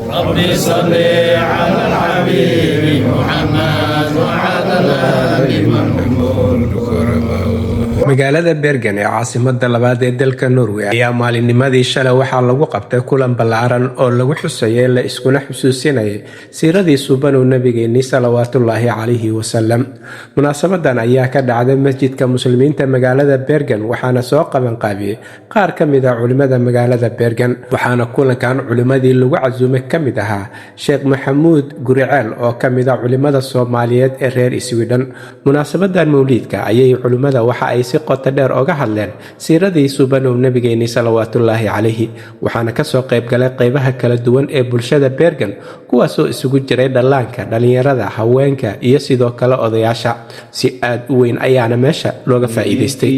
ربي صل على الحبيب محمد وعلى الآل من هم الكرماء. Magaalada Bergen ee caasimada labaad ee dalka Norway ayaa maalinnimadii shalay waxaa lagu qabtay kulan ballaaran oo lagu xusayay, la iskuna xusuusinayay siiradii suubanow nabigeennii salawaatullaahi calayhi wasalam. Munaasabadan ayaa ka dhacday masjidka muslimiinta magaalada Bergen, waxaana soo qabanqaabiyey qaar ka mid ah culimada magaalada Bergen, waxaana kulankan culimadii lagu casuumay ka mid ahaa Sheekh Maxamuud Guriceel oo ka mid ah culimada Soomaaliyeed ee reer Sweden. Munaasabadan mawliidka ayay culimmada waxa ay si qoto dheer oga hadleen siiradii suubanow nabigeennii salawaatullaahi calayhi, waxaana kasoo qaybgalay qeybaha kala duwan ee bulshada Bergen, kuwaasoo isugu jiray dhallaanka, dhalinyarada, haweenka iyo sidoo kale odayaasha. Si aad u weyn ayaana meesha looga faa'iidaystay.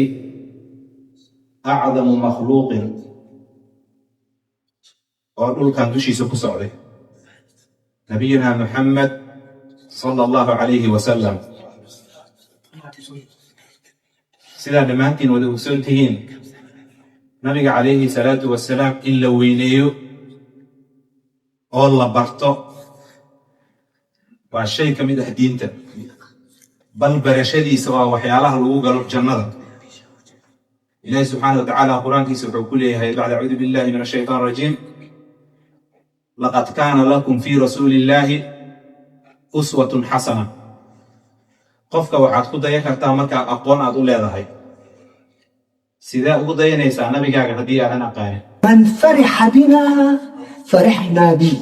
Acdamu makhluuqin oo dhulkan dushiisa ku socday, nabiyuna Muxamed sala Allahu calayhi wasalam. Sidaa dhammaantiin wada ogsoon tihiin, nabiga calayhi salaatu wasalaam in la weyneeyo oo la barto waa shay ka mid ah diinta, bal barashadiisa waa waxyaalaha lagu galo jannada. Ilahi subxaana wa tacaala qur-aankiisa wuxuu ku leeyahay, bacda acuudu billahi min ashaytaan rajiim: "Laqad kaana lakum fii rasuuli illaahi uswatun xasana." Qofka waxaad ku dayan kartaa markaa aqoon aad u leedahay. Sidee ugu dayanaysaa nabigaaga haddii aadan aqaanin? من فرح بنا فرحنا به،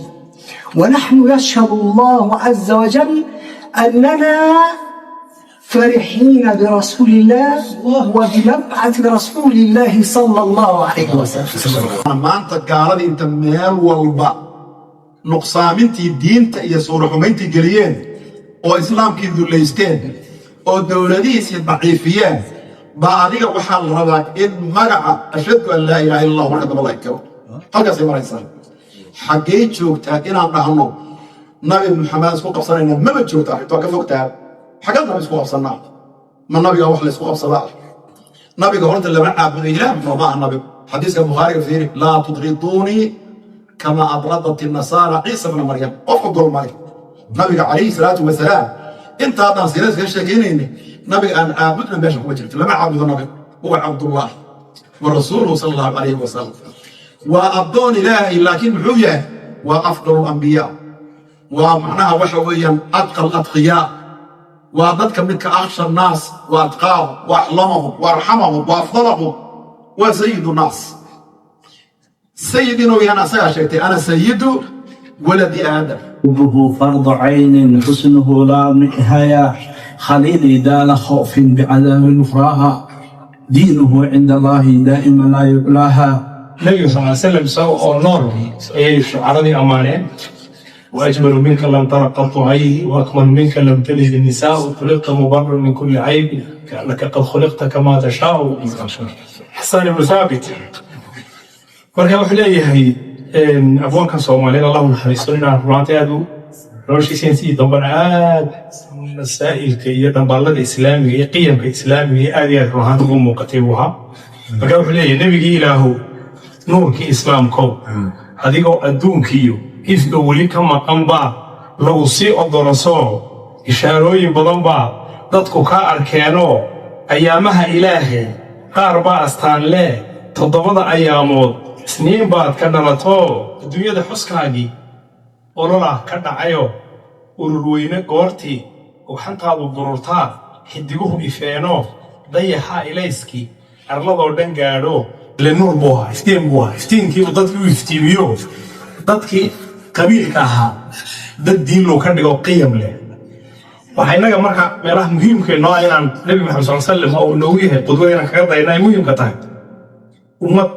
ونحن يشهد الله عز وجل أننا فرحين برسول الله وبمبعث رسول الله صلى الله عليه وسلم. Maanta gaaladii inta meel walba nuqsaamintii diinta iyo suuraxumayntii geliyeen oo islaamkii dullaysteen oo dowladihiisii daciifiyeen, baa adiga waxaa la rabaa in magaca "ashhadu an laa ilaaha illa Allah" marka damba la inkiro. Halkaasay maraysaa. Xaggee joogtaa inaan dhahno Nabi Maxamed isku qabsanayna? Maba joogta arrintu, waa ka fogtaa. Xaggaan nabi isku qabsannaa? Ma nabiga wax la isku qabsadaa? Nabiga horta lama caabudo, ilaah ma aha nabigu. Xadiiska Bukhaariga fiiri: "Laa tudriduunii kama adradat nasaara Ciisa bna Maryam." Qofka golmay nabiga calayhi salaatu wasalaam, inta haddaan siira iskaga sheekaynayni, nabiga aan caabudna meesha kuma jirto. Lama caabudo nabiga. Huwa cabdullah wa rasuuluhu sala Allahu calayhi wasalam. Waa addoon Ilaahay, laakiin muxuu yahay? Waa afdalu lambiyaa, waa macnaha waxa weeyaan atqa alatqiyaa, waa dadka midka akhsha annaas wa atqaahum wa aclamahum wa arxamahum wa afdalahum, waa sayidu naas. Sayid inuu yahan asagaa sheegtay: "Ana sayidu waladi Aadam." حبه فرض عين، حسنه لا نهاية، خليلي دار خوف بعذاب أخراها، دينه عند الله دائما لا يعلاها. Nabiga sal ly slam isaga oo nool ayay shucaradii ammaaneen: "وأجمل منك لم تر قط عين، وأكمل منك لم تلد النساء، خلقت مبرا من كل عيب، كأنك قد خلقت كما تشاء." Xasan ibnu Thaabit. Marka wuxuu leeyahay abwaankan Soomaaliyeed, Allahu naxariisto, inaan runaantii aad u noloshiisa intii dambana aad masaa'ilka iyo dhambaalada islaamiga iyo qiyamka islaamiga iyo aad iyo aad runaanta ugu muuqatay buu ahaa. Marka wuxuu leeyahay: "Nebigii Ilaahow, nuurkii islaamkow, adigoo adduunkiiyo ifka weli ka maqan baa lagu sii odorosoo, ishaarooyin badan baa dadku kaa arkeenoo, ayaamaha Ilaahay qaar baa astaan leh. Toddobada ayaamood Isniin baad ka dhalatoo, adduunyada xuskaagii ololah ka dhacayoo, ururweyne goortii ugxantaadu bururtaa, xidiguhu ifeenoo, dayaxaa ilayskii arladoo dhan gaadho." Ile nuur buu ahaa, iftiin buu ahaa. Iftiinkii uu dadkii u iftiimiyo, dadkii qabiilka ahaa dad diin loo ka dhigo, qiyam leh. Waxaa innaga marka meelaha muhiimka inoo ah inaan Nebi Maxamed sal sallam oo noogu yahay qudwada inaan kaga dayna ay muhiimka tahay. Ummad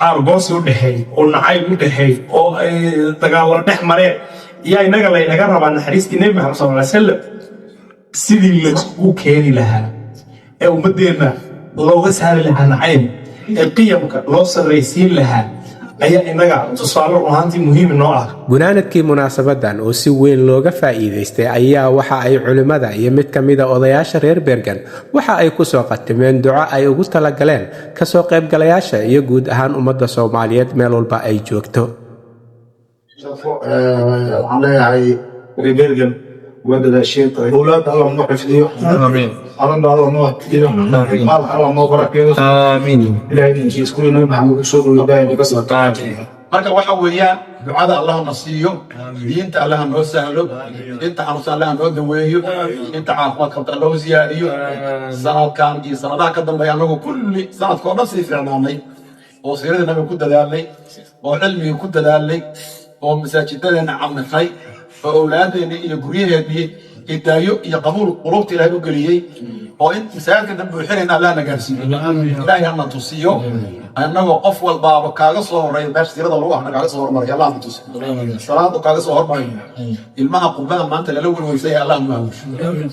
aargoosi u dhexeey oo nacayb u dhexeey oo ay dagaalo dhex mareen yaa innaga laynaga rabaa naxariistii Nebi Maxamed sal ly salam sidii lagu keeni lahaa ee ummaddeenna looga saari lahaa nacayb ee qiyamka loo sarraysiin lahaa ayaa innaga tusaale run ahaantii muhiim inoo ah. Gunaanadkii munaasabadan oo si weyn looga faa'iidaystay ayaa waxa ay culimmada iyo mid ka mida odayaasha reer Bergen waxa ay ku soo qatimeen duco ay ugu talagaleen kasoo qaybgalayaasha iyo guud ahaan ummadda Soomaaliyeed meel walba ay joogto. Waxaan leeyahay Bergen waa dadaasheen. Owlaad Allah noo xifdiyo. Aamiin. Alana Allah noo xifdiyo. Maalka Allah noo barakeeyo. Aamiin. Ilaahay idinkiis kulli Nabi Maxamed u soo dhow Ilaahay naga soo. Marka waxa weeyaan, ducada Allah na siiyo, diinta Allah noo sahlo, inta xanuunsan Allah noo daweeyo, inta caafimaad qabta Allah u ziyaadiyo. Sanadkan iyo sanadaha ka dambeeya anagu kulli sanadkoo dhan sii fiicnaanay oo siirada Nabiga ku dadaalnay oo cilmiga ku dadaalnay oo masaajidadeenna camifay oo owlaadeenni iyo guryaheennii hidaayo iyo qabuul qulubta Ilaahay u geliyey oo in masaajidka dhan buuxinayna Allah na gaarsiiyo. Ilaahay hana tusiyo annagoo qof walbaaba kaaga soo horeeya meesha siirada lagu ahna, kaaga soo hormaray Allah na tusiyo, salaadu kaaga soo hormarayo. Ilmaha qurbada maanta lala welweysay, Allah nu hawsho,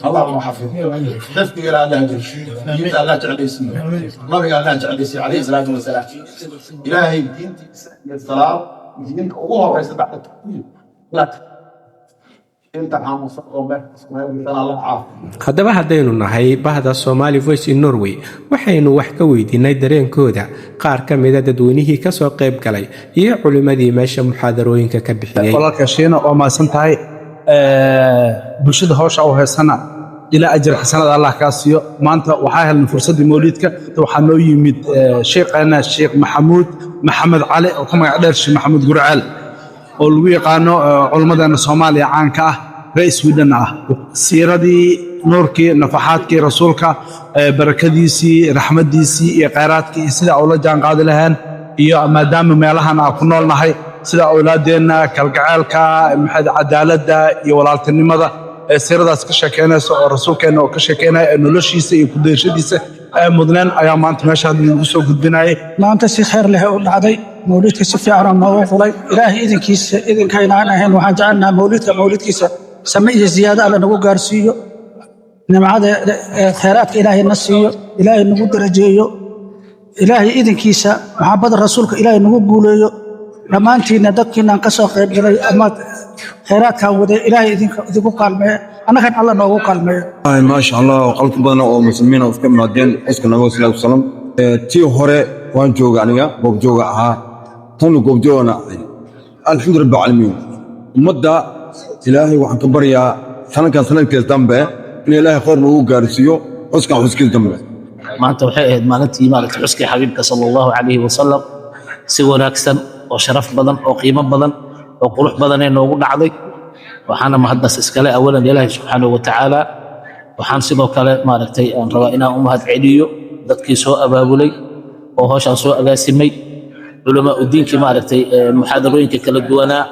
Allah nu xafido, xifdiga Ilaah Allah gelsho, diinta Allah jeclaysiiyo, Nabiga Allah jeclaysiiyo calayhi salaatu wasalaam. Ilaahay diintiisa iyo salaad diinta ugu horeysa bacda tawxiid. Inta xanuunsan oo meesha Allah caafiyo. Haddaba haddaynu nahay bahda Somali Voice in Norway, waxaynu wax ka weydiinay dareenkooda qaar ka mida dadweynihii kasoo qayb galay iyo culimmadii meesha muxaadarooyinka ka bixiyey. Walaalka Shiina, waa mahadsan tahay. Bulshada hawsha u haysana ilaa ajir xasanada Allah kaa siiyo. Maanta waxaa helnay fursaddii mawliidka. Waxaa noo yimid sheekheena Sheekh Maxamuud Maxamed Cali oo ku magac dheer Sheekh Maxamuud Gurceel, oo lagu yaqaano culimmadeena Soomaaliya caanka ah, reer Sweden ah. Siiradii, nuurkii, nafaxaadkii rasuulka, barakadiisii, raxmaddiisii iyo khayraadkii iyo sida ula jaan qaadi laheen, iyo maadaama meelahan aan ku noolnahay, sida awlaadeenna kalgaceelka, maxay, cadaaladda iyo walaaltinimada ee siiradaas ka sheekeynaysa oo rasuulkeenna oo ka sheekeynaya ee noloshiisa iyo kudayashadiisa ee mudneen ayaa maanta meeshaan idinku soo gudbinayay. Maanta si khayr leh u dhacday mawliidka, si fiican noogu fulay. Ilaahay idinkiisa, idinkayna aan ahayn, waxaan jecelnaha mawliidka mawliidkiisa same iyo ziyaado Alla nagu gaarsiiyo, nimcada khayraadka Ilaahay na siiyo, Ilaahay nagu darajeeyo, Ilaahay idinkiisa maxabada rasuulka Ilaahay nagu guuleeyo. Dhammaantiinna dadkiinaan ka soo qayb galay ama khayraadkaan waday, Ilaahay idinku kaalmeeyo, annagan Alla noogu kaalmeeyo. Maasha Allah, qalka badan oo muslimiin oo iska imaadeen xuska Nabiga sal salam. Tii hore waan jooga, aniga goobjooga ahaa, tan goobjoogana ahay. Alxamdu rabbi caalamiin. Ummadda Ilaahay waxaan ka baryaa sanadkan sanadkees dambe in Ilaahay khayr nagu gaarsiiyo xuskan xuskiis dambe. Maanta waxay ahayd maalintii maaragtay xuskii xabiibka sala Allahu calayhi wasalam. Si wanaagsan oo sharaf badan oo qiimo badan oo qurux badanee noogu dhacday. Waxaana mahaddaas iskale awalan Ilaahay subxaanahu wa tacaala. Waxaan sidoo kale maaragtay aan rabaa inaan u mahad celiyo dadkii soo abaabulay oo hawshaan soo agaasimay, culamaa udiinkii maaragtay muxaadarooyinka kala duwanaa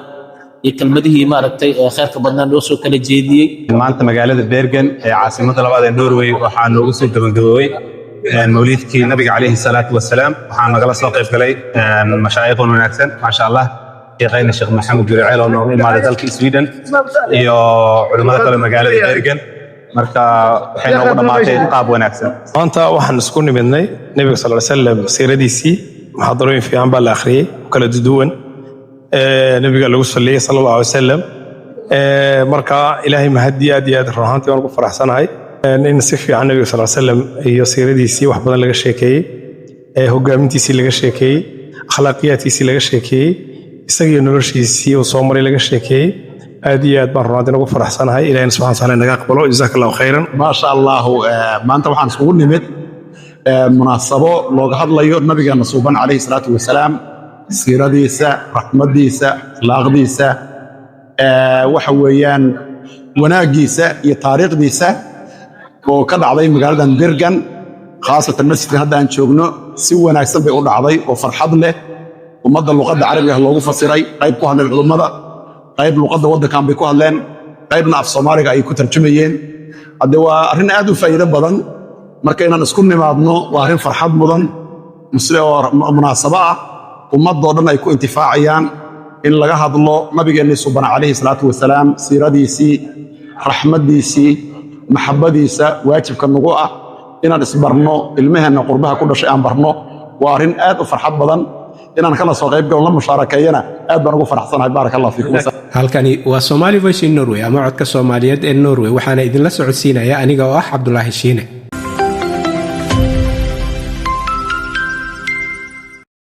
iyo kelmadihii maaragtay khayrka badnaa noo soo kala jeediyey. Maanta magaalada Bergen ee caasimadda labaad ee Norway waxaa noogu soo gabagaboobay mawliidkii Nabiga calayhi salaatu wasalaam. Waxaa nagala soo qayb galay mashaayikhun wanaagsan, maasha Allah, sheekhayna Sheekh Maxamed Guriceel oo noogu imaaday dalka Sweden iyo culimmada kale magaalada Bergen. Marka waxay noogu dhammaatay qaab wanaagsan. Maanta waxaan isku nimidnay Nebiga sal salam siiradiisii. Muxaadarooyin fiican baa la akhriyey oo kala duwan, Nebiga lagu saliyey sala Allahu alay wasalam. Marka Ilaahay mahadii, aad iyo aad run ahaantii waan ugu faraxsanahay in si fiican Nebiga sal salam iyo siiradiisii wax badan laga sheekeeyey, hogaamintiisii laga sheekeeyey, akhlaaqiyaadkiisii laga sheekeeyey, isagiyo noloshiisii uu soo maray laga sheekeeyey. Aad iyo aad baan runaatiin ugu faraxsanahay. Ilahina subxana wataala naga aqbalo. Jazaak Allahu khayran. Maasha Allahu, maanta waxaan iskugu nimid munaasabo looga hadlayo Nabigeena suuban calayhi salaatu wasalaam, siiradiisa, raxmadiisa, akhlaaqdiisa, waxa weeyaan wanaaggiisa iyo taariikhdiisa, oo ka dhacday magaaladan Bergen, khaasatan masjidkan hadda aan joogno. Si wanaagsan bay u dhacday oo farxad leh. Ummadda luqadda Carabiga loogu fasiray, qayb ku hadleen culummada, qayb luqadda waddankan bay ku hadleen, qaybna af Soomaaliga ay ku tarjumayeen. Hadde waa arrin aad u faa'iido badan. Marka inaan isku nimaadno waa arrin farxad mudan oo munaasabo ah, ummadoo dhan ay ku intifaacayaan in laga hadlo Nabigeennii subana calayhi salaatu wasalaam, siiradiisii, raxmaddiisii, maxabbadiisa. Waajibka nagu ah inaan isbarno, ilmaheenna qurbaha ku dhashay aan barno, waa arrin aad u farxad badan. Inaan kala soo qayb galo, la mushaarakeeyana, aad baan ugu faraxsanahay. Baaraka Allah fiikum. Halkani waa Somali Voice in Norway ama codka Soomaaliyeed ee Norway. Waxaana idinla socodsiinaya aniga oo ah Cabdulaahi Shiine.